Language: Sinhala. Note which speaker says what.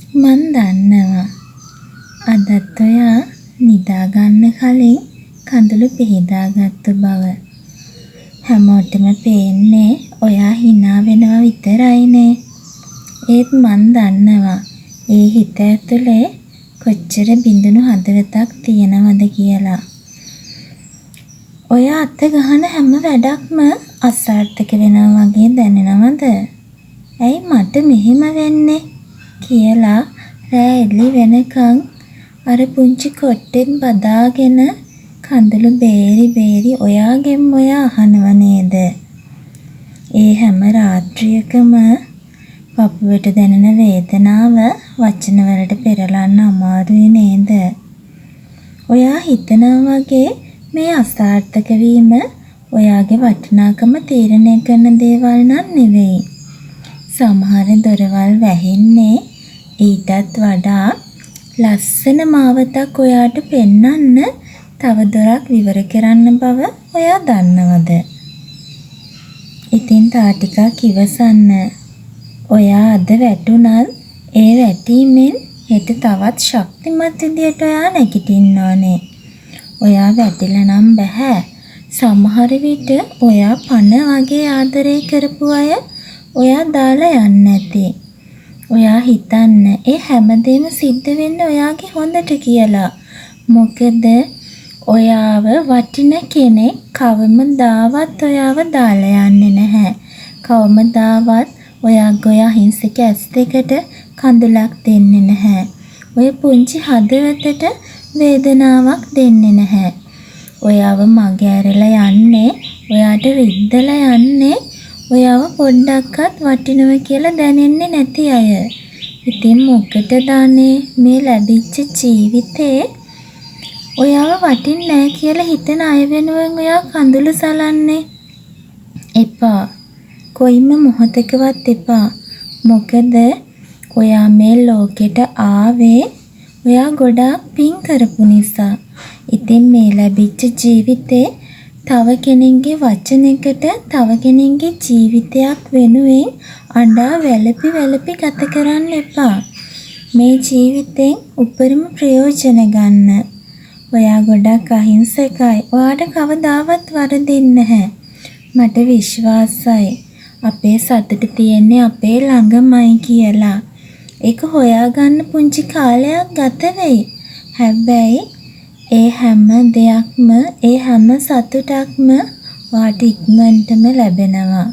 Speaker 1: මං දන්නවා අදත් ඔයා නිදා ගන්න කලින් කඳුළු පිහිදා ගත්තු බව. හැමෝටම පේන්නේ ඔයා හිනා වෙනවා විතරයිනේ. ඒත් මං දන්නවා ඒ හිත ඇතුලේ කොච්චර බිඳුණු හදවතක් තියෙනවද කියලා. ඔයා අත ගහන හැම වැඩක්ම අසාර්ථක වෙනවා වගේ දැනෙනවද? ඇයි මට මෙහෙම වෙන්නේ කියලා රෑ එළි වෙනකන් අර පුංචි කොට්ටෙත් බදාගෙන කඳුළු බේරි බේරි ඔයාගෙන්ම ඔයා අහනව නේද? ඒ හැම රාත්‍රියකම පපුවට දැනෙන වේදනාව වචන වලට පෙරලන්න අමාරුයි නේද? ඔයා හිතනවා වගේ මේ අසාර්ථක වීම ඔයාගේ වටිනාකම තීරණය කරන දේවල් නම් නෙවෙයි. සමහර දොරවල් වැහෙන්නේ ඊටත් වඩා ලස්සන මාවතක් ඔයාට පෙන්නන්න තව දොරක් විවර කරන්න බව ඔයා දන්නවද? ඉතින් තා ටිකක් ඉවසන්න. ඔයා අද වැටුණත් ඒ වැටීමෙන් හෙට තවත් ශක්තිමත් විදියට ඔයා නැගිටින්න ඕනේ. ඔයා වැටිලා නම් බැහැ. සමහර විට ඔයා පණ වගේ ආදරේ කරපු අය ඔයා දාලා යන්න ඇති. ඔයා හිතන්න ඒ හැමදේම සිද්ධ වෙන්නේ ඔයාගේ හොඳට කියලා. මොකද ඔයාව වටින කෙනෙක් කවමදාවත් ඔයාව දාලා යන්නේ නැහැ. කවමදාවත් ඔයාගේ ඔය අහිංසක ඇස් දෙකට කඳුලක් දෙන්නේ නැහැ. ඔය පුංචි හදවතට වේදනාවක් දෙන්නේ නැහැ. ඔයාව මග ඇරලා යන්නේ, ඔයාට රිද්දලා යන්නේ ඔයාව පොඩ්ඩක්වත් වටිනව කියලා දැනෙන්නේ නැති අය. ඉතින් මොකටද අනේ මේ ලැබිච්ච ජීවිතේ ඔයාව වටින්නේ නෑ කියලා හිතන අය වෙනුවෙන් ඔයා කඳුළු සලන්නේ? එපා. කොයිම මොහොතකවත් එපා. මොකද ඔයා මේ ලෝකෙට ආවේ ඔයා ගොඩාක් පින් කරපු නිසා. ඉතින් මේ ලැබිච්ච ජීවිතේ තව කෙනෙක්ගේ වචනෙකට, තව කෙනෙක්ගේ ජීවිතයක් වෙනුවෙන් අඬා වැළපි වැළපි ගත කරන්න එපා. මේ ජීවිතෙන් උපරිම ප්‍රයෝජන ගන්න. ඔයා ගොඩක් අහිංසකයි. ඔයාට කවදාවත් වරදින්නේ නැහැ. මට විශ්වාසයි අපේ සතුට තියෙන්නේ අපේ ළඟමයි කියලා. ඒක හොයාගන්න පුංචි කාලයක් ගත වෙයි. හැබැයි ඒ හැම දෙයක්ම, ඒ හැම සතුටක්ම ඔයාට ඉක්මනටම ලැබෙනවා.